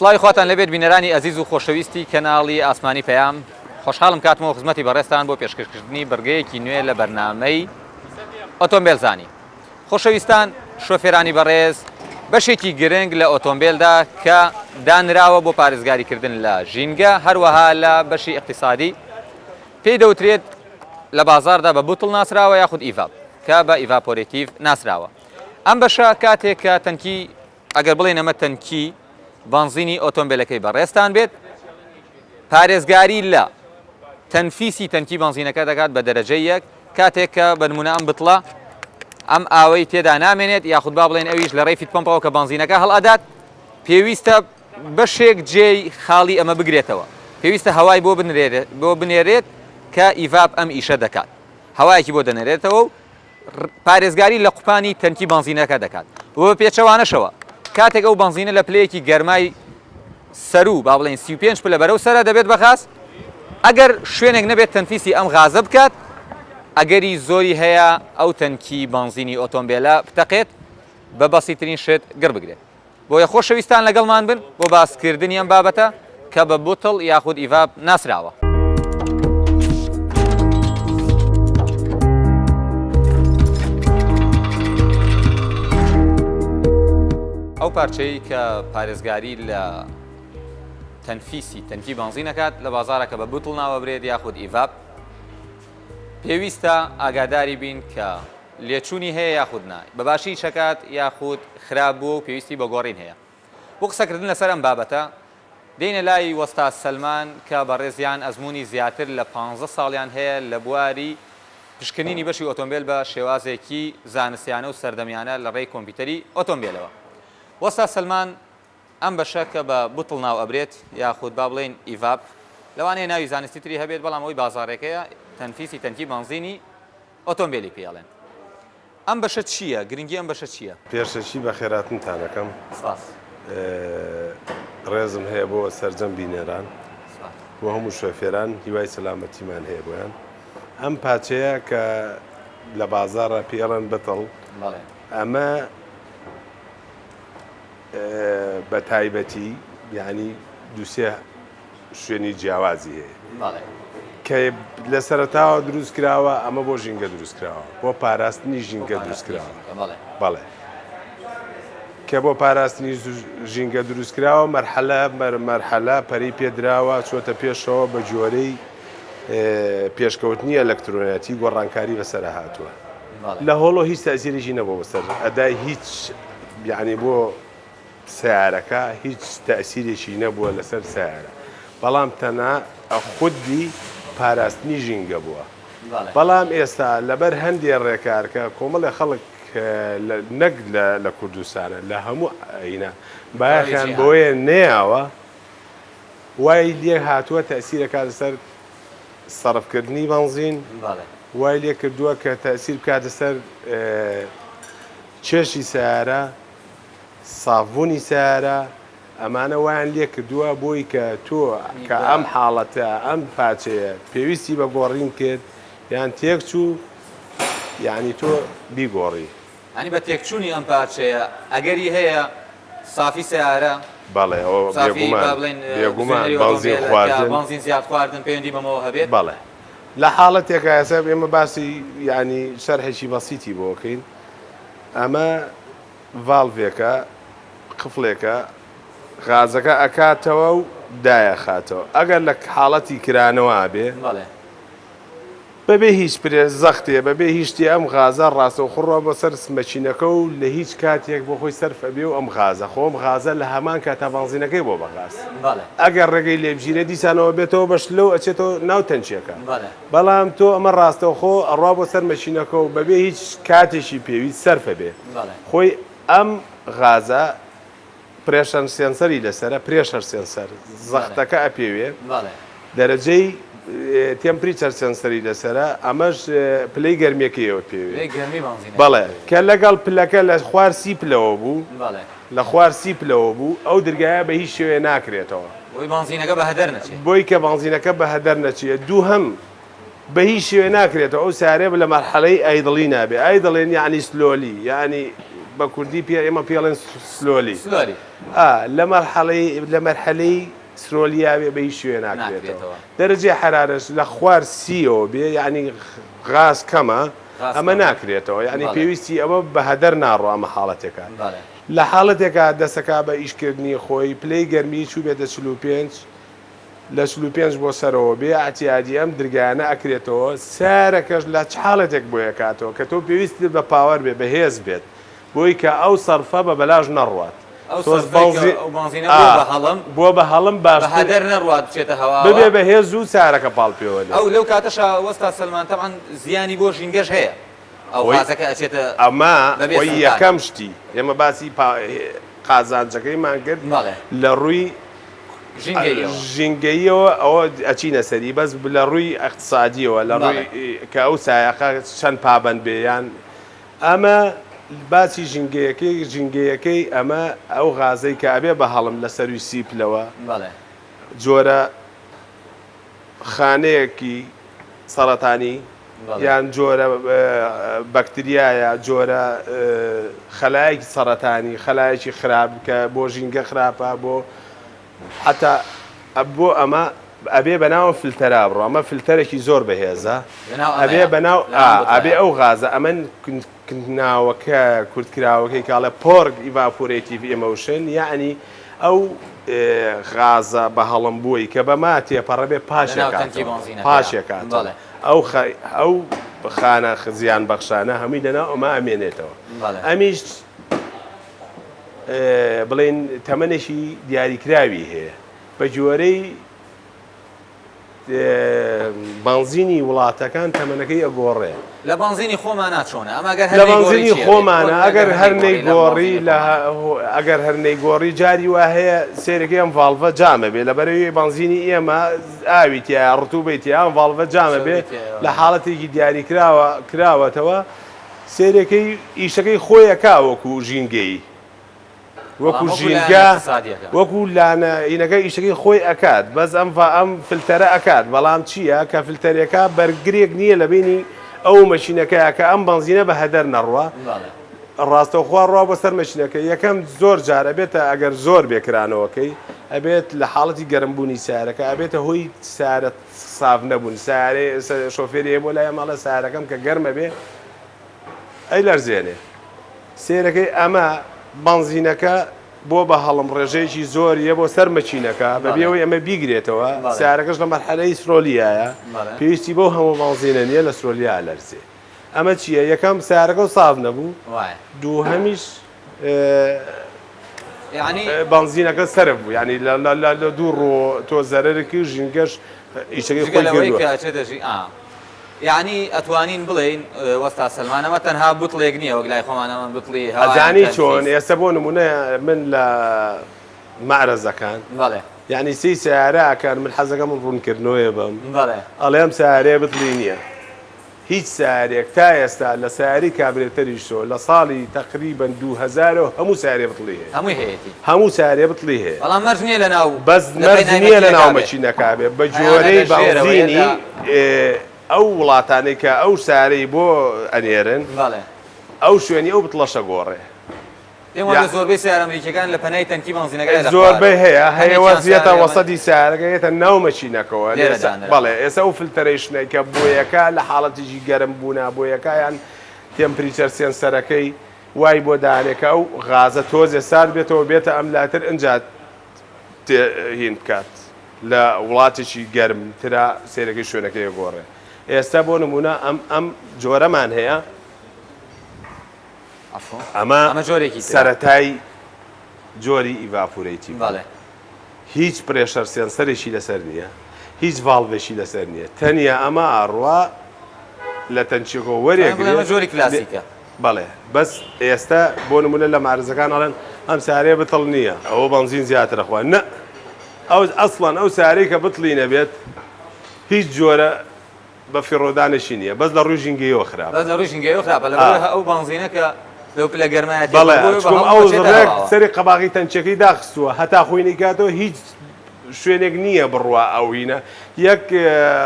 سڵاوی خواتان لێبێت بینەرانی ئەزیز و خۆشەویستی کەناڵی ئاسمانی پەیام، خۆشحاڵم کاتمەوە خزمەتی بەڕێزتان بۆ پێشکەشکردنی بڕگەیەکی نوێ لە بەرنامەی ئۆتۆمبێل زانی. خۆشەویستان شۆفێرانی بەڕێز بەشێکی گرنگ لە ئۆتۆمبێلدا کە دانراوە بۆ پارێزگاریکردن لە ژینگە هەروەها لە بەشی ئیقتیسادی پێی دەوترێت لە بازاڕدا بە بوتڵ ناسراوە یاخود EVAP کە بە evaporative ناسراوە ئەم بەشە کاتێک کە تەنکی ئەگەر بڵێین ئەمە تەنکی بەنزینی ئۆتۆمبێلەکەی بەڕێزتان بێت، پارێزگاری لە تەنفیسی تەنکی بەنزینەکە دەکات بە دەرەجەی یەک، کاتێک کە بە نمونە ئەم بتڵە ئەم ئاوەی تێدا نامێنێت یاخود با بڵێن ئەویش لە ڕێی feed pump ەوە کە بەنزینەکە هەڵئەدات پێویستە بەشێک جێی خاڵی ئەمە بگرێتەوە پێویستە هەوای بۆ بنرێت بۆ بنێرێت کە EVAP ئەم ئیشە دەکات هەوایەکی بۆ دەنێرێتەوە و پارێزگاری لە قوپانی تەنکی بەنزینەکە دەکات و بە پێچەوانەشەوە کاتێک ئەو بەنزینە لە پلەیەکی گەرمای سەروو با بڵێین 35 پلە بەرەو سەرە دەبێت بە غاز ئەگەر شوێنێک نەبێت تەنفیسی ئەم غازە بکات ئەگەری زۆری هەیە ئەو تەنکی بەنزینی ئۆتۆمبێلە بتەقێت بە بەسیترین شت گڕ بگرێت. بۆیە خۆشەویستان لەگەڵمان بن بۆ باسکردنی ئەم بابەتە کە بە بوتڵ یاخود EVAP ناسراوە. ئەو پارچەی کە پارێزگاری لە تەنفیسی تەنکی بەنزین ئەکات لە بازارە کە بە بوتڵ ناوەبرێت یاخود EVAP پێویستە ئاگاداری بین کە لێچوونی هەیە یاخود نا، بە باشی ئیشەکات یاخود خراپ بووە و پێویستی بە گۆڕین هەیە. بۆ قسەکردن لەسەر ئەم بابەتە، دێینە لای وەستا سەلمان کە بەڕێزیان ئەزموونی زیاتر لە پانزە ساڵیان هەیە لە بواری پشکنینی بەشی ئۆتۆمبێل بە شێوازێکی زانستیانە و سەردەمیانە لە ڕێی کۆمپیوتەری ئۆتۆمبێلەوە. وەستا سەلمان ئەم بەشە کە بە بوتڵ ناو ئەبرێت یاخود با بڵێین EVAP، لەوانەیە ناوی زانستی تری هەبێت بەڵام ئەوەی بازاڕێکەیە تەنفیسی تەنکی بەنزینی ئۆتۆمبێلی پێ ئەڵێن. ئەم بەشە چییە؟ گرنگی ئەم بەشە چییە؟ پێشەکی بەخێراتنتان ئەکەم. سپاس. ڕێزم هەیە بۆ سەرجەم بینەران. سپاس. بۆ هەموو شۆفێران هیوای سەلامەتیمان هەیە بۆیان. ئەم پاچەیە کە لە بازاڕە پێی ئەڵێن بتڵ. بەڵێ. ئەمە بە تایبەتی یانی دووسێ شوێنی جیاوازی هەیە کە لە سەرەتاوە دروست کراوە ئەمە بۆ ژینگە دروست کراوە بۆ پاراستنی ژینگە دروست کراوە بەڵێ کە بۆ پاراستنی ژینگە دروست کراوە مەرحەلە مەرحەلە پەری پێدراوە چۆتە پێشەوە بە جۆرەی پێشکەوتنی ئەلکترۆنیاتی گۆڕانکاری بەسەر هاتووە لە هۆڵۆ هیچ تەسیرێکی نەبوو بەسەر ئەدای هیچ یعنی بۆ سەیارەکە هیچ تەئسیرێکی نەبووە لەسەر سەیارە بەڵام تەنها خودی پاراستنی ژینگە بووە بەڵام ئێستا لەبەر هەندێ ڕێکار کە کۆمەڵێ خەڵک نەک لە کوردستانە لە هەموو ئایینە بایەخیان بۆیە نەیاوە وای لێ هاتووە تەئسیرەکات لەسەر سەرفکردنی بەنزین وای لێ کردووە کە تەئسیر بکاتە سەر کێشی سەیارە سافبوونی سەیارە ئەمانە وایان لێکردووە بۆی کە تۆ کە ئەم حاڵەتە ئەم پاچەیە پێویستی بە گۆڕین کرد یان تێکچوو یعنی تۆ بیگۆڕی. یانی بە تێکچوونی ئەم پارچەیە ئەگەری هەیە سافی سەیارە بەڵێ ئەوە سافی بێگومان با بڵێین بێگومان بزوێنەری بەنزین ئۆتۆمبێلە کە خواردن بەنزین زیاد خواردن پەیوەندی بەمەوە هەبێت؟ بەڵێ لە حاڵەتێکا ئێستا ئێمە باسی یعنی شەرحێکی بەسیتی بۆ کەین ئەمە ڤاڵڤێکە، قفڵێکە، غازەکە ئەکاتەوە و دایەخاتەوە ئەگەر لە حاڵەتی کرانەوە بێ بەبێ هیچ پرێ زەختێ بەبێ هیچ شتێ ئەم غازە ڕاستەوخۆ ڕوا بۆ سەر مەکینەکە و لە هیچ کاتێک بۆ خۆی سەرف ئەبێ و ئەم غازە خۆ ئەم غازە لە هەمان کاتا بەنزینەکەی بۆ بە غاز ئەگەر ڕێگەی لێ بگیرێ دیسانەوە بێتەوە بە شلە و ئەچێتەوە ناو تەنکیەکە بەڵام تۆ ئەمە ڕاستەوخۆ ئەڕوا بۆ سەر مەکینەکە و بەبێ هیچ کاتێکی پێویست سەرف ئەبێ خۆی ئەم غازە pressure sensor ی لەسەرە pressure sensor زەختەکە ئەپێوێ دەرەجەی temperature sensor ی لەسەرە ئەمەش پلەی گەرمیەکەیەوە پێوێ بەڵێ کە لەگەڵ پلەکە لە خوار سی پلەوە بوو لە خوار سی پلەوە بوو ئەو درگایە بە هیچ شێوەیە ناکرێتەوە. بۆی بەنزینەکە بە هەدەر نەچێ. بۆی کە بەنزینەکە بە هەدەر نەچێ. دووهەم بە هیچ شێوەیە ناکرێتەوە ئەو سەیارەیە لە مەرحەلەی idle ی نابێ idling یەعنی slowly یەعنی. بە کوردی پێ ئێمە پێڵێن سلۆلی. سلۆلی. ئا لە مەرحەڵەی لە مەرحەلەی سرۆلیا بێ بە هیچ شوێ ناکرێتەوە. دەرەجەی حەرارەش لە خوار سیەوە بێ یعنی غاز کەمە ئەمە ناکرێتەوە یعنی پێویستی ئەوە بە هەدەر ناڕۆ ئەمە حاڵەتێکە لە حاڵەتێکا دەسەکا بە ئیشکردنی خۆی پلەی گەرمی چووبێتە 45 لە 45 بۆ سەرەوە بێ ئەعتیادی ئەم درگایانە ئەکرێتەوە سارەکەش لە چ حاڵەتێک بۆ یەکاتەوە کە تۆ پێویستت بە power بێ بەهێز بێت بۆی کە ئەو سەرفە بە بەلاش نەڕوات. ئەو سەرفەی کە ئەو بەنزینە بووە بە هەڵم. بووە بە هەڵم باشتر. بە هەدەر نەڕوات بچێتە هەواوە. ببێ بە هێز و سارەکە پاڵ پێوە نێ. ئەو لەو کاتەشا وەستا سەلمان تەبعەن زیانی بۆ ژینگەش هەیە. ئەو غازەکە ئەچێتە ئەمە بەبێ خۆی سووتان. یەکەم شتی ئێمە باسی پا قازانجەکەیمان کرد بەڵێ. لە ڕووی ژینگەییەوە. ژینگەییەوە ئەوە ئەچینە سەری بەس لە ڕووی ئیقتسادییەوە لە ڕووی بەڵێ. کە ئەو سایەقە چەند پابەند بێ یان ئەمە باسی ژینگەیەکەی ژینگەیەکەی ئەمە ئەو غازەی کە ئەبێ بە هەڵم لە سەروی سی پلەوە بەڵێ. جۆرە خانەیەکی سەڕەتانی بەڵێ. یان جۆرە بەکتریایە جۆرە خەلایەکی سەڕەتانی خەلایەکی خراپ کە بۆ ژینگە خراپە بۆ حەتا بۆ ئەمە ئەبێ بەناو فلتەرا بڕۆ ئەمە فلتەرێکی زۆر بەهێزە ئەبێ بەناو ئەبێ ئەو غازە ئەمە ناوەکە کورتکراوەکەی کاڵێ PORG evaporative emulsion یعنی ئەو غازە بە هەڵم بووی کە بەما تێپەڕە بێ پاشێکات ئەو ئەو خانە زیان بەخشانە هەمووی لەناو ئەمە ئەمێنێتەوە ئەمیش بڵێین تەمەنێکی دیاریکراوی هەیە بە گوێرەی بەنزینی وڵاتەکان تەمەنەکەی ئەگۆڕێ. لە بەنزینی خۆمانا چۆنە؟ ئەمە ئەگەر هەر لە نەیگۆڕی بەنزینی چی ئەبێ؟ خۆمانە بۆ ئەگەر ئەگەر هەر نەیگۆڕی لە نەیگۆڕی بەنزینی لە خۆمانا. ئەگەر هەر نەیگۆڕی جاری وا هەیە سەیرەکەی ئەم ڤاڵڤە جامە بێ لەبەرئەوەی بەنزینی ئێمە ئاوی تیایە ڕتوبەی تیایە ئەم ڤاڵڤە جامە بێ چەوری تیایە لە حاڵەتێکی دیاریکراوە کراوەتەوە سەیرەکەی ئیشەکەی خۆی ئەکا وەکوو ژینگەیی. وەکو ژینگە وەکو لانە ئینەکە ئیشەکەی خۆی ئەکات بەس ئەم ئەم فلتەرە ئەکات بەڵام چییە کە فلتەرێکە بەرگرێک نییە لە بینی ئەو مەشینەکەیە کە ئەم بەنزینە بە هەدەر نەڕوە ڕاستەوخوا ڕوا بۆ سەر مەشینەکە یەکەم زۆر جار ئەبێتە ئەگەر زۆر بێکرانەوەکەی ئەبێت لە حاڵەتی گەرمبوونی سارەکە ئەبێتە هۆی سارە ساف نەبوون سارێ شۆفێری بۆ لای ماڵە سارەکەم کە گەرمە بێ ئەیلەرزێنێ. سەیرەکەی ئەمە بەنزینەکە بۆ بە هەڵم ڕێژەیەکی زۆر یە بۆ سەر مەکینەکە بەبێ ئەوەی ئەمە بیگرێتەوە سیارەکەش لە مەرحەلەی سرۆلیایە پێویستی بەو هەموو بەنزینە نییە لە سرۆلیا ئەلەرزێ ئەمە چییە یەکەم سیارەکە و ساف نەبوو دووهەمیش بەنزینەکە سەرف بوو یعنی لە دوو ڕۆ تۆ زەرەرێکی و ژینگەش ئیشەکەی خۆی کردووە. یەعنی ئەتوانین بڵێین وەستا سەلمان ئەمە تەنها بتڵێک نییە وەک لای خۆمان ئەمە بتڵی هەوایە ئەزانی چۆن ئێستا بۆ نمونە من لە مەعرەزەکان بەڵێ یعنی سی سیارە ئەکەن من حەزەکەم ڕوونکردنەوەیە بم بەڵێ ئەڵێم سیارەیە بتڵی نییە هیچ سیارێک تا ئێستا لە سیاری کابرێتەریشەوە لە ساڵی تقریبا 2000 هەموو سیارێ بتڵی هەیە هەمووی هەیەتی هەموو سیارێ بتڵی هەیە بەڵام مەرج نییە لە ناو بەس مەرج نییە لە ناو مەکینەکە بێ بە جۆرەی بەنزینی ئەو وڵاتانەی کە ئەو سارەی بۆ ئەنێرن ئەو شوێنی ئەو بتڵەشە گۆڕێ. پێم وابێ زۆربەی سەیارە ئەمریکیەکان لە پەنای تەنکی بەنزینەکە لە زۆربەی هەیە هەیە وەزیەتە وەسەدی سارەکە یەتە ناو مەچینەکەوە بەڵێ ئێستا ئەو filtration ەی کە بۆیەکە لە حاڵەتێکی گەرم بوونا بۆیەکە یان temperature sensor ەکەی وای بۆ دانێ کە ئەو غازە تۆزێ سارد بێتەوە بێتە ئەم لاتر ئنجا هین بکات لە وڵاتێکی گەرمترا سەیرەکەی شوێنەکەی ئەگۆڕێ ئێستا بۆ نمونە ئەم ئەم جۆرەمان هەیە ئەمە ئەمە جۆرێکی سەرەتای جۆری evaporative بەڵێ هیچ pressure sensor ێکی لەسەر نییە هیچ valve ێکی لەسەر نییە تەنیا ئەمە ئاڕوا لە تەنکیەکەوە وەرێگرێ جۆری کلاسیکە بەڵێ بەس ئێستا بۆ نمونە لە مارزەکان ئەڵێن ئەم سارەیە بتڵ نییە ئەوە بەنزین زیاترە خوا نە ئەو ئەسڵەن ئەو سارەی کە بتڵی نەبێت هیچ جۆرە بە فیڕۆدانێکی نییە بەس لە ڕووی ژینگەیەوە خراپە بەس لە ڕووی ژینگەیەوە خراپە لەبەر ئەو بەنزینە کە لەو پلە گەرمایە بەڵێ چونکە ئەو ڕێک سەری قەباغی تەنکیەکەی داخستووە هەتا خۆی نەیکاتەوە هیچ. شوێنێک نییە بڕوا ئەو هینە یەک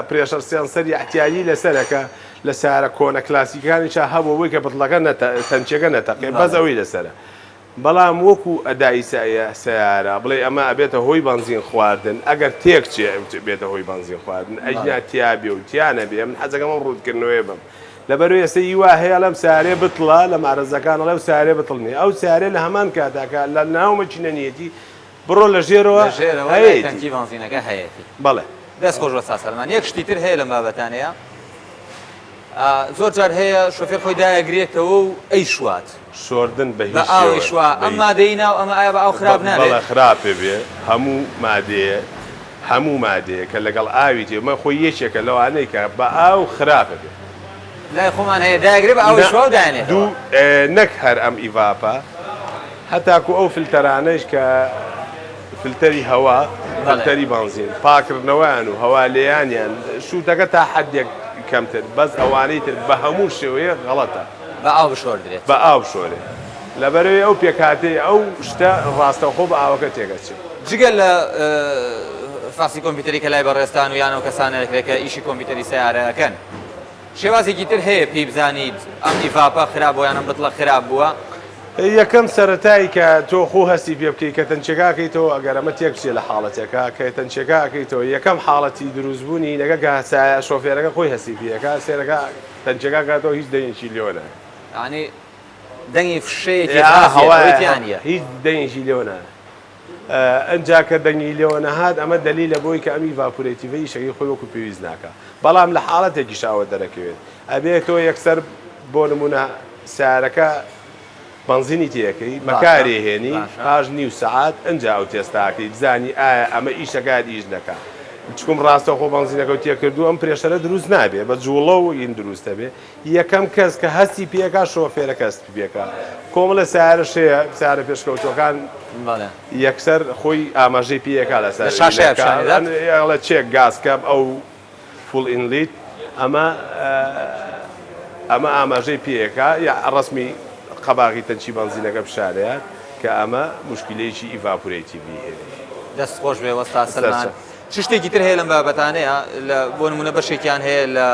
pressure sensor ی ئەحتیاجی لەسەرە کە لە سەیارە کۆنە کلاسیکەکانیشا هەبوو بۆی کە بتڵەکە تەنکیەکە نەتەقێ بەس ئەوەی لەسەرە بەڵام وەکو ئەدای سەیارە بڵێی ئەمە ئەبێتە هۆی بەنزین خواردن ئەگەر تێک چێ بێتە هۆی بەنزین خواردن ئەگینا تیا بێ و تیا نەبێ من حەزەکەم ئەم ڕوونکردنەوەیە بم لەبەرو ئێستا ئی وا هەیە ئەڵێم سەیارەیە بتڵە لە مارەزەکان ئەڵێ ئەو سەیارەیە بتڵ نیە ئەو سەیارەیە لە هەمان کاتا کە لە ناو مەکینە نیەتی بڕۆ لە ژێرەوە لە ژێرەوە لای هەیەتی. تەنکی بەنزینەکە هەیەتی. بەڵێ. دەست خۆش وەستا سەلمان یەک شتی تر هەیە لەم بابەتانەیە زۆر جار هەیە شۆفێر خۆی دایەگرێتەوە و ئەیشوات. شۆردن بە بە هیچ ئاو شێوەیەک ئەیشوا بە ئەم هیچ. مادەی ناو ئەمە ئایا بە ئاو خراپ نابێت؟ بەڵێ خراپێ بێ هەموو مادەیە هەموو مادەیە کە لەگەڵ ئاوی تێ مە خۆی یەکێکە لەوانەی کە بە ئاو خراپە بێ. لای خۆمان هەیە دایەگرێ بە ئاو نا ئەیشوا و دایەنێتەوە. دوو نەک هەر ئەم evap ە هەتاکو ئەو فلتەرانەیش کە فلتەری هەوا فلتەری بەنزین پاکردنەوەیان و هەوا لێیانیان شووتەکە تا حەدێک کەمتر بەس ئەوانەی تر بە هەموو شێوەیەک غەڵەتە. بە ئاو بشۆردرێت. بە ئاو بشۆرێ لەبەرئەوەی ئەو پێکهاتەی ئەو شتە ڕاستەوخۆ بە ئاوەکە تێکەچێ. جگە لە فەحسی کۆمپیوتەری کە لای بەڕێزتان و یان ئەو کەسانە دەکرێت کە ئیشی کۆمپیوتەری سەیارە ئەکەن شێوازێکی تر هەیە پێی بزانیت ئەم evap ە خراپ بووە یان ئەم بتڵە خراپ بووە؟ یەکەم سەرەتایی کە تۆ خۆ هەستی پێ بکەی کە تەنکیەکە ئەکەیتەوە ئەگەر ئەمە تێک بچێ لە حاڵەتێکا کە تەنکیەکە ئەکەیتەوە یەکەم حاڵەتی دروست بوونی هینەکە کە سایە شۆفێرەکە خۆی هەستی پێ ئەکا سێرەکە تەنکیەکە ئەکاتەوە هیچ دەنگێکی لێوە نایە. یانی دەنگی فشەیەکی غاز یە ئەوەی تیا نیە. هیچ دەنگێکی لێوە نایە. ئنجا کە دەنگی لێوە نەهات ئەمە دەلیلە بۆی کە ئەم evaporative ە ئیشەکەی خۆی وەکو پێویست ناکا بەڵام لە حاڵەتێکیشا ئەوە دەرەکەوێت ئەبێ تۆ یەکسەر بۆ نمونە سەیارەکە بەنزینی تێکەی بەکارێ هێنی پاش نیو سەعات ئنجا ئەو تێستە ئەکەی بزانی ئایا ئەمە ئیشەکات ئیش نەکا چکم ڕاستەوخۆ بەنزینەکەو تێکردوو ئەم pressure ە دروست نابێ بە جوڵە و ئین دروستە بێ یەکەم کەس کە هەستی پێکا شۆفێرەکە هەستی پێکا کۆمەڵە سەیارەش هەیە سەیارە پێشکەوتوەکان یەکسەر خۆی ئاماژەی پێکا لەسەر لە شاشەیا پیشانی دەدات. ئەڵێ check gas cap ئەو fuel inlet ئەمە ئەمە ئاماژەی پێکا یا ڕەسمی قەباغی تەنکی بەنزینەکە پیشانەیات کە ئەمە موشکیلەیەکی evaporative ی هەیە. دەست خۆش بێ وەستا سەلمان. چ شتێکی تر هەیە لەم بابەتانەیە لە بۆ نمونە بەشێکیان هەیە لە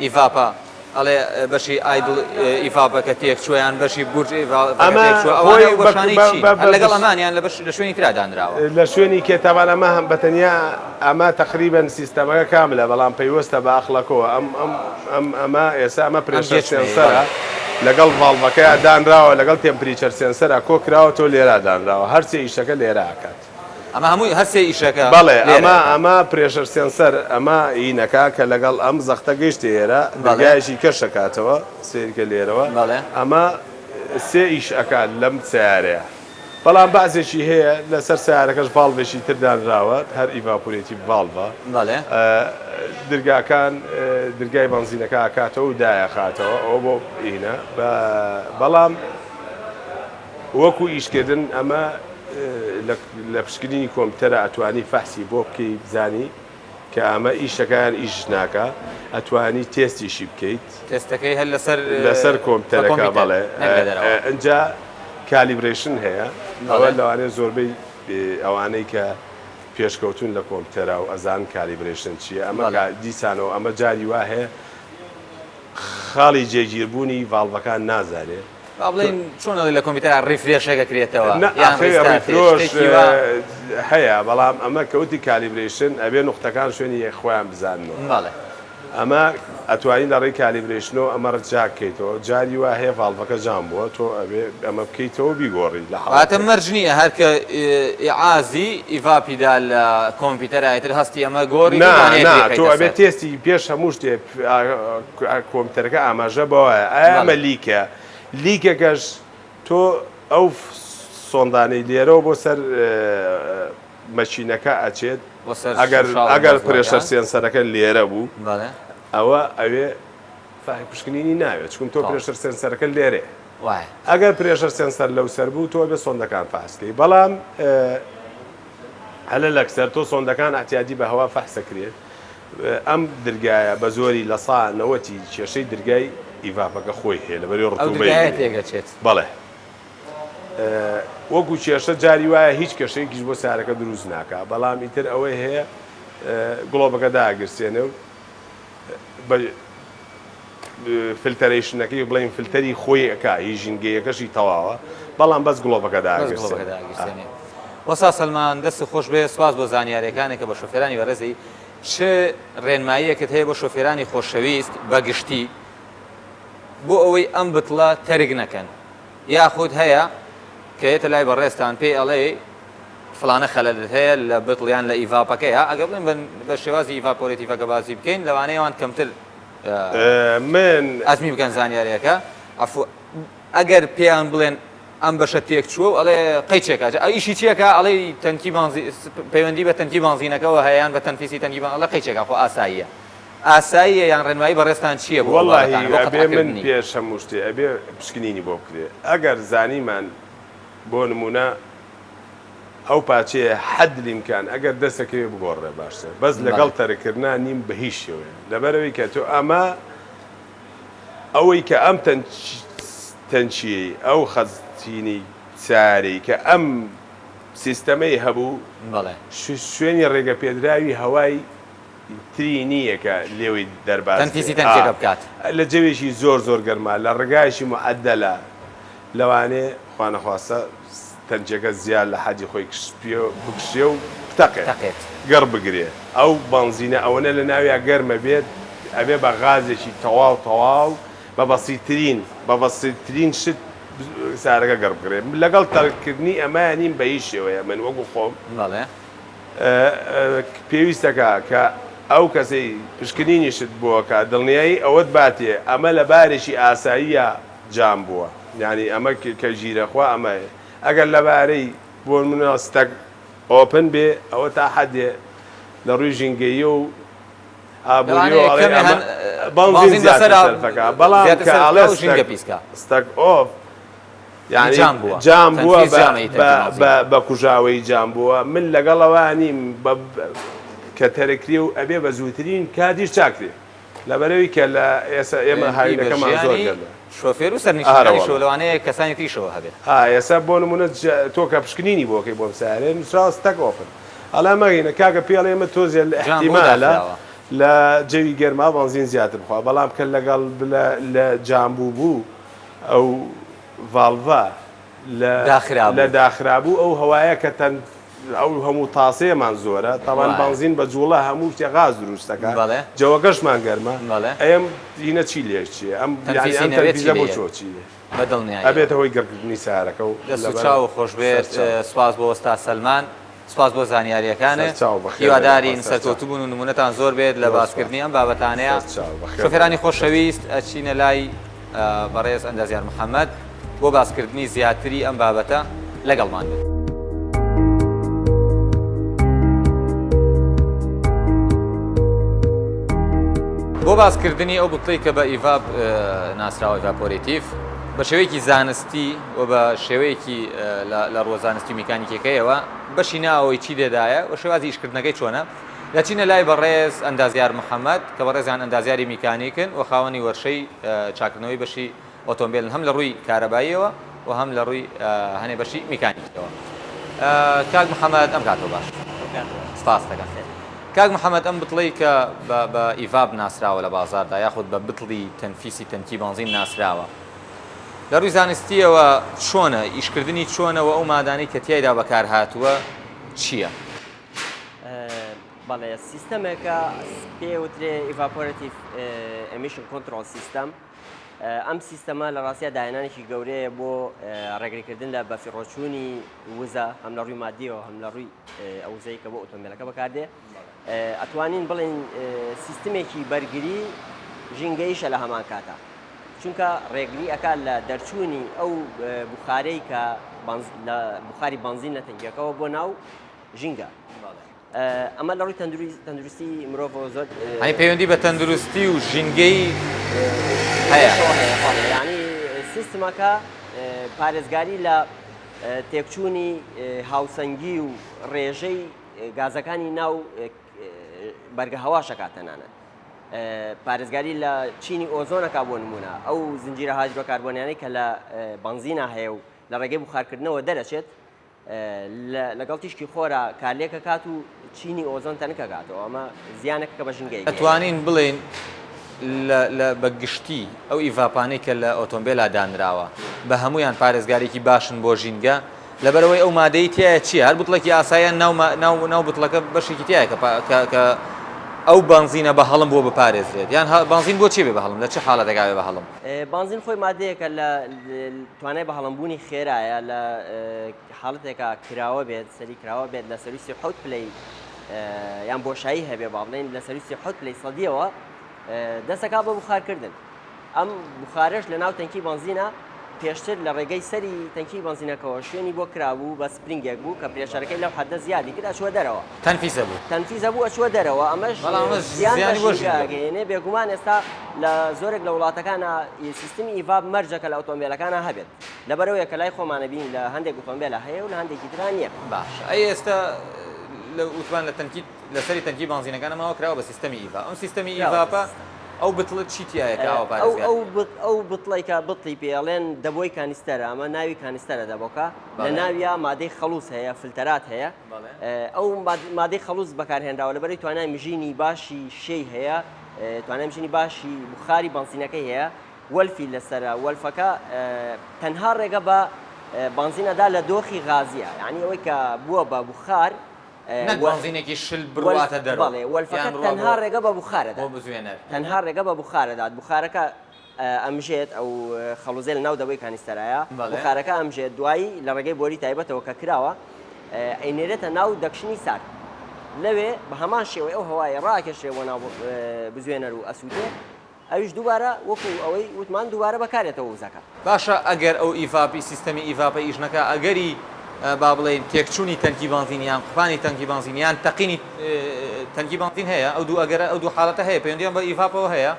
evap ە ئەڵێ بەشی idle evap ە کە تێک چووە یان بەشی بورج evap ە کە ئەمە تێک چووە خۆی ئەوانە ئەو بە بەشانەی بە چین بە هەر بە لەگەڵ ئەمان یان لە بەش لە شوێنی ترا دانراوە؟ لە شوێنی کێ تەبان ئەمە هەم بە تەنیا ئەمە تەقریبەن سیستەمەکە کاملە بەڵام پەیوەستە بە ئەقڵەکەوە ئەم ئەم ئەم ئەمە ئێستا ئەمە ئەم pressure گێچمەیە sensor ە بەڵێ. لەگەڵ valve ەکەیا دانراوە لەگەڵ temperature sensor ە کۆ کراوەتەوە لێرا دانراوە هەرسێ ئیشەکە لێرە ئەکات. ئەمە هەمووی هەر سێ ئیشەکە بەڵێ لێرە ئەمە ئەکات. ئەمە pressure sensor ئەمە هینەکە کە لەگەڵ ئەم زەختە گەیشتە ئێرە بەڵێ. دەرگایەکی کەش ئەکاتەوە سەیرکە لێرەوە بەڵێ. ئەمە سێ ئیش ئەکات لەم سەیارەیە بەڵام بەعزێکی هەیە لەسەر سەیارەکەش valve ێکی تر دانراوە هەر evaporative valve ە بەڵێ. درگاکان درگای بەنزینەکە ئەکاتەوە و دایەخاتەوە ئەوە بۆ هینە بەڵام وەکو ئیشکردن ئەمە لە پشکنینی کۆمپیوتەرە ئەتوانی فەحسی بۆ بکەی بزانی کە ئەمە ئیشەکە یان ئیش ناکا ئەتوانی تێستیشی بکەیت. تێستەکەی هەر لەسەر لەسەر کۆمپیوتەرەکە بەڵێ ئینجا calibration هەیە ئەوە لەوانەیە زۆربەی ئەوانەی کە پێشکەوتون لە کۆمپیوتەرا و ئەزان calibration چییە ئەمە دیسانەوە ئەمە جاری وا هەیە خاڵی جێگیربوونی valve ەکان نازانێ. با بڵێین چۆن ئەڵێ لە کۆمپیوتەرا refresh ێک ئەکرێتەوە نا یان ئاخر restart ێ refresh شتێکی وا. هەیە بەڵام ئەمە کە وتی calibration ئەبێ نوختەکان شوێنی یەک خۆیان بزاننەوە بەڵێ. ئەمە ئەتوانی لە ڕێی calibration ەوە ئەمە ڕجاک کەیتەوە جاری وا هەیە valve ەکە jam بووە تۆ ئەبێ ئەمە بکەیتەوە و بیگۆڕی لە واتە حاڵەتێک. مەرج نییە هەر کە ئیعازی evap ی دا لە کۆمپیوتەرا ئیتر هەستی ئەمە گۆڕی نا و دانەیەک نا تۆ بیخەیتە ئەبێ سەر. تێستی پێش هەموو شتێ کۆمپیوتەرەکە ئاماژە بەوەیە ئایا ئەمە بەڵێ. leak ە leak ەکەش تۆ ئەو سۆندانەی لێرەوە بۆ سەر مەکینەکە ئەچێت بۆ سەر ئەگەر شاڵ و ئەگەر مەزوەکە. pressure sensor ەکە لێرە بوو بەڵێ. ئەوە ئەوێ فای پشکنینی ناوێت چکم تۆ تەواو. pressure sensor ەکە لێرەیە وایە. ئەگەر pressure sensor لەو سەر بوو تۆ ئەبێ سۆندەکان فەحس کەی بەڵام هەلە لەکسەر تۆ سۆندەکان ئەعتیادی بە هەوا فەحسەکرێت ئەم درگایە بە زۆری لە سا نەوەتی کێشەی درگای evap ەکە خۆی هەیە لەبەری ئەو ڕتوبەی درگایە گرێ تێکەچێت. بەڵێ. وەکو کێشە جاری وایە هیچ کێشەیەکیش بۆ سارەکە دروست ناکا بەڵام ئیتر ئەوەی هەیە گڵۆپەکە داگرسێنێ و بە filtration ەکەی بڵێین فلتەری خۆی ئەکا هی ژینگەیەکەشی تەواوە بەڵام بەس گڵۆپەکە داگرسێنێ. وەستا سەلمان دەستت خۆش بێ سوپاس بۆ زانیاریەکانت کە بە شۆفێرانی بەڕێزی چ ڕێنماییەکت هەیە بۆ شۆفێرانی خۆشەویست بە گشتی بۆ ئەوەی ئەم بتڵە تەرک نەکەن یاخود هەیە کە یەتە لای بەڕێزتان پێی ئەڵێی فڵانە خەلەلت هەیە لە بتڵ یان لە evap ەکەیە ئەگەر بڵێن بە شێوازی evaporative ەکە باسی بکەین لەوانەیە ئەوان کەمتر من ئەزمی بکەن زانیاریەکە عەفو ئەگەر پێیان بڵێن ئەم بەشە تێک چووە و ئەڵێ قەیچێکە جا ئیشی چیەکە ئەڵێ تەنکی بانزی پەیوەندی بە تەنکی بانزینەکەوە هەیە یان بە تەنفیسی تەنکی بان ئەڵێ قەیچێکە خۆ ئاساییە ئاساییە یان ڕێنمایی بەڕێزتان چییە بۆ ئەو وەڵاهی بابەتانە بۆ ئەبێ من قەتعکردنی؟ پێش هەموو شتێ ئەبێ پشکنینی بۆ بکرێ ئەگەر زانیمان بۆ نموونە ئەو پاچەیە حد الامکان ئەگەر دەستەکەوێ بگۆڕرێ باشترە بەس لەگەڵ بەڵێ. تەرککردنا نیم بە هیچ شێوەیە لەبەرئەوەی کە تۆ ئەمە ئەوەی کە ئەم تەنکیەی ئەو خەزینەی سەیارەی کە ئەم سیستەمەی هەبوو بەڵێ. شوێنی ڕێگەپێدراوی هەوای تری نییە کە لێوەی دەرباز بێ تەنفیسی تەنکیەکە بکات. لە جەوێکی زۆر زۆر گەرما لە ڕگایەکی معەدەلە لەوانەیە خوانەخواستە تەنکیەکە زیاد لە حەدی خۆی بکشێ و بتەقێت تەقێت. گڕ بگرێ ئەو بەنزینە ئەوەنە لە ناویا گەرمە بێت ئەبێ بە غازێکی تەواو تەواو بە بەسیترین بە بەسیترین شت سارەکە گڕ بگرێ لەگەڵ تەرککردنی ئەمە نیم بە هیچ شێوەیە من وەکو خۆم بەڵێ. پێویستەکا کە ئەو کەسەی پشکنینیشت بۆ ئەکا دڵنیایی ئەوەت باتێ ئەمە لە بارێکی ئاساییا jam بووە یانی ئەمە کە گیرە خوا ئەمە ئەگەر لە بارەی بۆ نمونە stuck open بێ ئەوە تا حەدێ لە ڕووی ژینگەیی و ئابووریەوە لەوانەیە ئەڵێ کەمێ ئەمە هەن بەنزین بەنزین زیاتر بەسەرا سەرفەکا بەڵام زیاتر کە سەرف ئەڵێ بکا و ژینگە ستەک پیس کا. stuck off یانی جام بووە جام بووە تەنفیز بە جامەی بە تەنکی بەنزین. بە بە کوژاوەیی جام بووە من لەگەڵ ئەوە نیم بە کە تەرکرێ و ئەبێ بە زووترین کاتیش چاکرێ لەبەرئەوی کە لە ئێسە ئێمە پەیوەندی بە هاوینەکەمان زۆر ژیانی گەرمە شۆفێر و ئارە سەرنشینەکانیشەوە وەڵا. لەوانەیە کەسانی تریشەوە هەبێت. ئا ئێسە بۆ نموونە تۆ کە پشکنینی بۆ کەی بۆم سەیارەیە نووسراوە stuck open ئەڵێ مەگەینە کاکە پێی ئەڵێ ئێمە تۆزێ لە جام بۆ ئیحتیمالە داخراوە. لە جەوی گەرما بەنزین زیاتر بخوا بەڵام کە لەگەڵ لە لە جام بوو بوو ئەو ڤاڵڤە لە لە داخرابوو. داخرابوو ئەو هەوایە کە تەن ئەو هەموو تاسەیەمان زۆرە تاوان وایە. بەنزین بە جوڵە هەموو شتێ غاز دروست دەکا بەڵێ. جەوەکەشمان گەرمە بەڵێ. ئەم هینە چی لێ چییە ئەم یانی تەنفیسی ئەم نەبێت چی تەنفیزە لێ بۆ یەت؟ چۆ چی لێ بە دڵنیاییەوە. ئەبێتە هۆی گڕکردنی سەیارەکە و دەست و لەبەر چاوو خۆش بێت سەرچاو. سوپاس بۆ وەستا سەلمان. سوپاس بۆ زانیاریەکانت سەرچاو بەخێر بێن هیوادارین سەرچاو. سەرکەوتوو بن و نمونەتان زۆر بێت لە زۆر سوپاس. باسکردنی ئەم بابەتانەیە سەرچاو بەخێر بێن شۆفێرانی سەرچاو. خۆشەویست ئەچینە لای بەڕێز ئەندازیار محەمەد بۆ باسکردنی زیاتری ئەم بابەتە لەگەڵمان بن. بۆ باسکردنی ئەو بتڵەی کە بە evap ناسراوە evaporative بە شێوەیەکی زانستی و بە شێوەیەکی لە ڕووە زانستی و میکانیکیەکەیەوە بەشی ناوەوەی چی تێدایە و شێوازی ئیشکردنەکەی چۆنە دەچینە لای بەڕێز ئەندازیار محەمەد کە بەڕێزیان ئەندازیاری میکانیکن و خاوەنی وەرشەی چاکردنەوەی بەشی ئۆتۆمبیلن هەم لە ڕووی کارەباییەوە و هەم لە ڕووی هەنێ بەشی میکانیکیەوە. کاک محەمەد ئەم کاتەوە باش سپاس دەکەم. کاک محەمەد ئەم بتڵەی کە بە evap ناسراوە لە بازاردا یاخود بە بتڵی تەنفیسی تەنکی بەنزین ناسراوە لە ڕووی زانستیەوە چۆنە ئیشکردنی چۆنە و ئەو مادانەی کە تیایدا بەکارهاتووە چییە؟ بەڵێ سیستەمێکە پێ وترێ evaporative emission control system ئەم سیستەمە لە ڕاستیا داهێنانێکی گەورەیە بۆ ڕێگریکردن لە بەفیڕۆچوونی وزە هەم لە ڕووی مادیەوە هەم لە ڕووی ئەو وزەی کە بۆ ئۆتۆمبیلەکە بەکاردێ ئەتوانین بڵێین سیستمێکی بەرگری ژینگەیشە لە هەمان کاتا چونکە ڕێگری ئەکات لە دەرچوونی ئەو بخارەی کە لە بخاری بەنزین لە تەنکیەکەوە بۆ ناو ژینگە. ئەمە لە ڕووی تەندروستی مرۆڤەوە زۆر هەی پەیوەندی بە تەندروستی و ژینگەی هەیە. یعنی سیستمەکە پارێزگاری لە تێکچوونی هاوسەنگی و ڕێژەی گازەکانی ناو بەرگە هەواشەکات تەنانەت پارێزگاری لە چینی ئۆزۆنەکە بۆ نمونە ئەو زنجیرە هایدرۆکاربۆنیانەی کە لە بەنزینا هەیە و لە ڕێگەی بوخارکردنەوە دەرەچێت لەگەڵ تیشکی خۆرا کارلێک ئەکات و چینی ئۆزۆن تەنک ئەکاتەوە، ئەمە زیانێکە کە بە ژینگەی گەیەنێت. ئەتوانین بڵێین لە لە بە گشتی ئەو EVAP انەی کە لە ئۆتۆمبێلا دانراوە بە هەموویان پارێزگارێکی باشن بۆ ژینگە؟ لەبەرئەوەی ئەو مادەی تیایە چییە؟ هەر بوتڵێکی ئاساییان ناو ناو ناو بوتڵەکە بەشێکی تیایە کە کە کە ئەو بەنزینە بە هەڵم بۆ بپارێزرێت یان بەنزین بۆ چی بێ بە هەڵم لە چ حاڵەتێکا بێ بە هەڵم؟ بەنزین خۆی مادەیەکە لە توانای بە هەڵمبوونی خێرایە لە حاڵەتێکا کراوە بێت سەری کراوە بێت لە سەروی 37 پلەی یان بۆشایی هەبێ با بڵێین لە سەروی 37 پلەی سەدیەوە دەسەکا بە بخارکردن ئەم بخارەش لە ناو تەنکی بەنزینە پێشتر لە ڕێگەی سەری تەنکی بەنزینەکەەوە شوێنی بۆ کرابوو بە spring ێک بوو کە pressure ەکەی لەو حەدە زیادی کرد ئەچوە دەرەوە. تەنفیزە بوو. تەنفیزە بوو ئەچوە دەرەوە ئەمەش بەڵام ئەمەش زیان بە زیانی بۆ ژینگە ژینگە بوو. ئەگەیەنێ بێگومان ئێستا لە زۆرێک لە وڵاتەکانا سیستمی EVAP مەرجە کە لە ئۆتۆمبێلەکانا هەبێت لەبەرئەوەیە کە لای خۆمانە بینی لە هەندێک ئۆتۆمبێلا هەیە و لە هەندێکی ترا نییە. باشە ئەی ئێستا لە وتمان لە تەنکی لەسەری تەنکی بەنزینەکان ئەمەوە کراوە بە سیستەمی EVAP ئەم سیستەمی کراوە بە EVAP ە سیستەم. ئەو بتڵە چی تیایە کە ئاوا ئەو پارێزگاری؟ ئەو بت ئەو بتڵەی کە بتڵی پێ ئەڵێن دەبۆی canister ە ئەمە ناوی canister ە دەبۆکە لە بەڵێ. ناویا مادەی خەڵوز هەیە فلتەرات هەیە بەڵێ. ئەو مادەی خەڵوز بەکارهێنراوە لەبەرئەوەی توانای مژینی باشی شێی هەیە توانای مژینی باشی بوخاری بەنزینەکەی هەیە valve ی لەسەرە valve ەکە تەنها ڕێگە بە بەنزین ئەدا لە دۆخی غازیە یعنی ئەوەی کە بووە بە بوخار نەک بەنزینێکی شل بڕواتە دەرەوە بەڵێ valve ەکە یان بڕوا تەنها بۆ ڕێگە بە بوخارە بۆ دات بزوێنەر. تەنها ڕێگە بە بوخارە دات بوخارەکە ئەمژێت ئەو خەڵوزەی لە ناو دەبۆی canister ایە بەڵێ. بوخارەکە ئەمژێت دوایی لە ڕێگەی بۆری تایبەتەوە کە کراوە ئەینێرێتە ناو duction ی سارد لەوێ بە هەمان شێوەی ئەو هەوایە ڕاکێشرێ بۆ ناو بزوێنەر و ئەسووتێ ئەویش دووبارە وەکو ئەوەی وتمان دووبارە بەکارێتەوە وزەکە. باشە ئەگەر ئەو EVAP ی سیستەمی EVAP ە ئیش نەکا ئەگەری با بڵێین تێکچوونی تەنکی بەنزین یان قوپانی تەنکی بەنزین یان تەقینی تەنکی بەنزین هەیە ئەو دوو ئەگەرە ئەو دوو حاڵەتە هەیە پەیوەندیان بە EVAP ەوە هەیە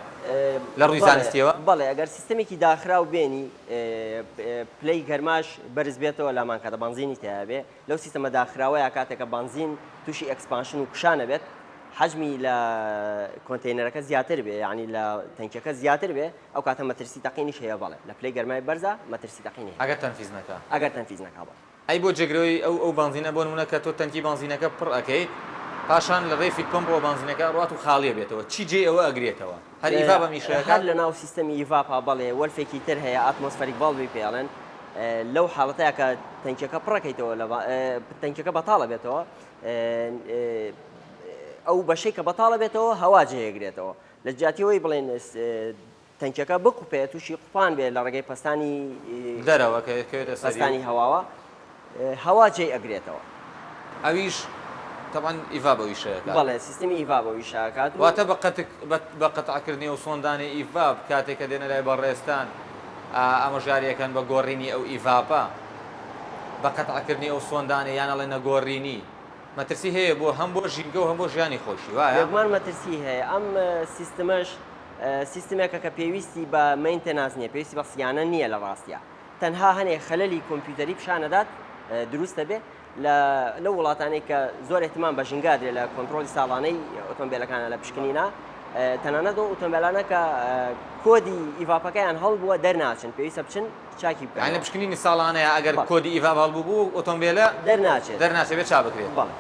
لە ڕووی بەڵێ زانستیەوە؟ بەڵێ ئەگەر سیستەمێکی داخراو بێنی پلەی گەرماش بەرز بێتەوە لامان کاتە بەنزینی تیا بێ لەو سیستەمە داخراوەیا کاتێک کە بەنزین تووشی expansion و کشان ئەبێت حەجمی لە کۆنتەینەرەکە زیاتر بێ یعنی لە تەنکیەکە زیاتر بێ ئەو کاتە مەترسی تەقینیش هەیە بەڵێ لە پلەی گەرمای بەرزا مەترسی تەقینی هەیە ئەگەر تەنفیز نەکا. ئەگەر تەنفیز نەکا بەڵێ. ئەی بۆ جێگرەوەی ئەو ئەو بەنزینە بۆ نمونە کە تۆ تەنکی بەنزینەکە پڕ ئەکەیت پاشان لە ڕێی feed pump ەوە بەنزینەکە ئەڕوات و خاڵی ئەبێتەوە چی جێی ئەوە ئەگرێتەوە؟ هەر EVAP ئەم ئیشە هەر ئەکات؟ لە ناو سیستەمی EVAP ا بەڵێ valve ێکی تر هەیە atmospheric valve ی پێ ئەڵێن لەو حاڵەتەیا کە تەنکیەکە پڕەکەیتەوە لە تەنکیەکە بەتاڵە بێتەوە ئەو بەشەی کە بەتاڵە بێتەوە هەوا جێگرێتەوە لە جیاتی ئەوەی بڵێن تەنکیەکە بقوپێ تووشی قوپان بێ لە ڕێگەی پەستانی دەرەوە کە کەوێتە سەری پەستانی هەواوە هەوا جێی ئەگرێتەوە. ئەویش تەبعەن EVAP ئەو ئیشە ئەکات. بەڵێ سیستمی EVAP ئەو ئیشە ئەکات و. واتە بە قەتک بە قەتعکردنی ئەو سۆندانەی EVAP کاتێک کە دێنە لای بەڕێزتان ئامۆژگاری ئەکەن بە گۆڕینی ئەو EVAP ە بە قەتعکردنی ئەو سۆندانەی یان ئەڵێن نەگۆڕینی مەترسی هەیە بۆ هەم بۆ ژینگە و هەم بۆ ژیانی خۆشی وایە؟ بێگومان مەترسی هەیە ئەم سیستمەش سیستمێکە کە پێویستی بە maintenance نییە پێویستی بە صیانە نییە لە ڕاستیا تەنها هەنێ خەلەلی کۆمپیوتەری پیشانەدات دروست دەبێ لە لەو وڵاتانەی کە زۆر اهتمام بە ژینگە درێ لە کۆنترۆلی ساڵانەی ئۆتۆمبیلەکانە لە پشکنینە تەنانەت ئەو ئۆتۆمبیلانە کە کۆدی EVAP ەکەیان هەڵبووە دەرناچن پێویستە بچن چاکی یانی لە بکەنەوە. پشکنینی ساڵانەیە ئەگەر بەڵێ. کۆدی EVAP هەڵبوو بوو ئۆتۆمبیلە دەرناچێت. دەرناچێت بێ چا بکرێت. بەڵێ.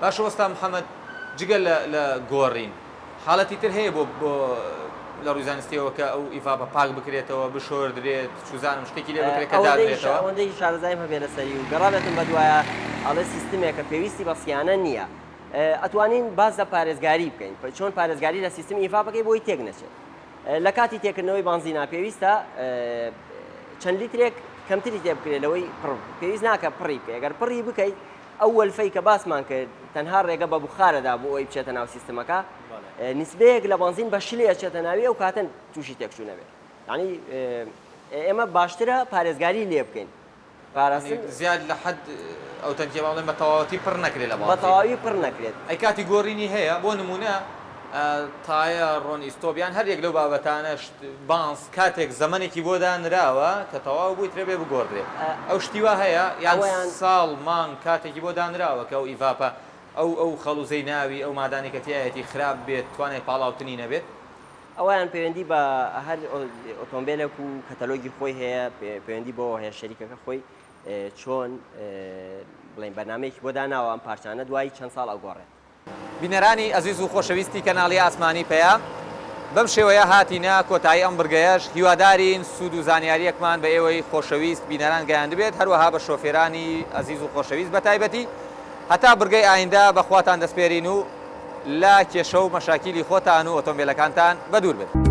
باشە وەستا محەمەد جگە لە لە گۆڕین حاڵەتی تر هەیە بۆ بۆ لە ڕووی زانستیەوە کە ئەو EVAP ە پاک بکرێتەوە بشۆردرێت چوزانم شتێکی لێ بکرێت کە دابنرێتەوە؟ ئەوەندەی شارەزایم هەبێ لەسەری و گەڕابێتم بەدوایە ئەڵێ سیستمێکە پێویستی بە صیانە نییە ئەتوانین باس لە پارێزگاری بکەین چۆن پارێزگاری لە سیستمی EVAP ەکەی بۆی تێک نەچێت لە کاتی تێکردنەوەی بانزینا پێویستە چەند لیترێک کەمتری تێ بکرێت لەوەی پڕ پێویست ناکە پڕی بکەی ئەگەر پڕی بکەیت ئەو valve ەی کە باسمان کرد تەنها ڕێگە بە بوخارەدا بۆ ئەوەی بچێتە ناو سیستمەکە نیسبەیەک لە بەنزین بە شلی ئەچێتە ناوی ئەو کاتە تووشی تێکچوو نەبێت یعنی ئێمە باشترە پارێزگاری لێ بکەین پاراستن زیاد لە حەد ئەو تەنکیە با بڵێین بە تەواوەتی پڕ نەکرێت لە بە بەنزین. تەواوی پڕ نەکرێت. ئەی کاتی گۆڕینی هەیە؟ بۆ نموونە تایە، ڕۆن ئیستۆپ یان هەر یەک لەو بابەتانە شت بانس کاتێک زەمەنێکی بۆ دانراوە کە تەواو بوو ئیتر ئەبێ بگۆڕدرێ ئەو شتی وا هەیە یان ئەوەیان. ساڵ مانگ کاتێکی بۆ دانراوە کە ئەو EVAP ە ئەو ئەو خەڵوزەی ناوی ئەو مادانەی کە تیایەتی خراپ بێت توانای پاڵاوتنی نەبێت؟ ئەویان پەیوەندی بە هەر ئۆتۆمبیلێک و کەتەلۆگی خۆی هەیە پەیوەندی بۆ هەیە شەریکەکە خۆی چۆن بڵێن بەرنمەیەکی بۆ داناوە ئەم پارچانە دوایی چەند ساڵ ئەگۆڕێت. بینەرانی ئەزیز و خۆشەویستی کەناڵی ئاسمانی پەیام، بەم شێوەیە هاتینە کۆتایی ئەم بڕگەیەش، هیوادارین سوود و زانیارییەکمان بە ئێوەی خۆشەویست بینەران گەیاندبێت، هەروەها بە شۆفێرانی ئەزیز و خۆشەویست بە تایبەتی. هەتا بڕگەی ئایندە بە خواتان دەسپێرین و لە کێشە و مەشاکیلی خۆتان و ئۆتۆمبێلەکانتان بەدوور بن.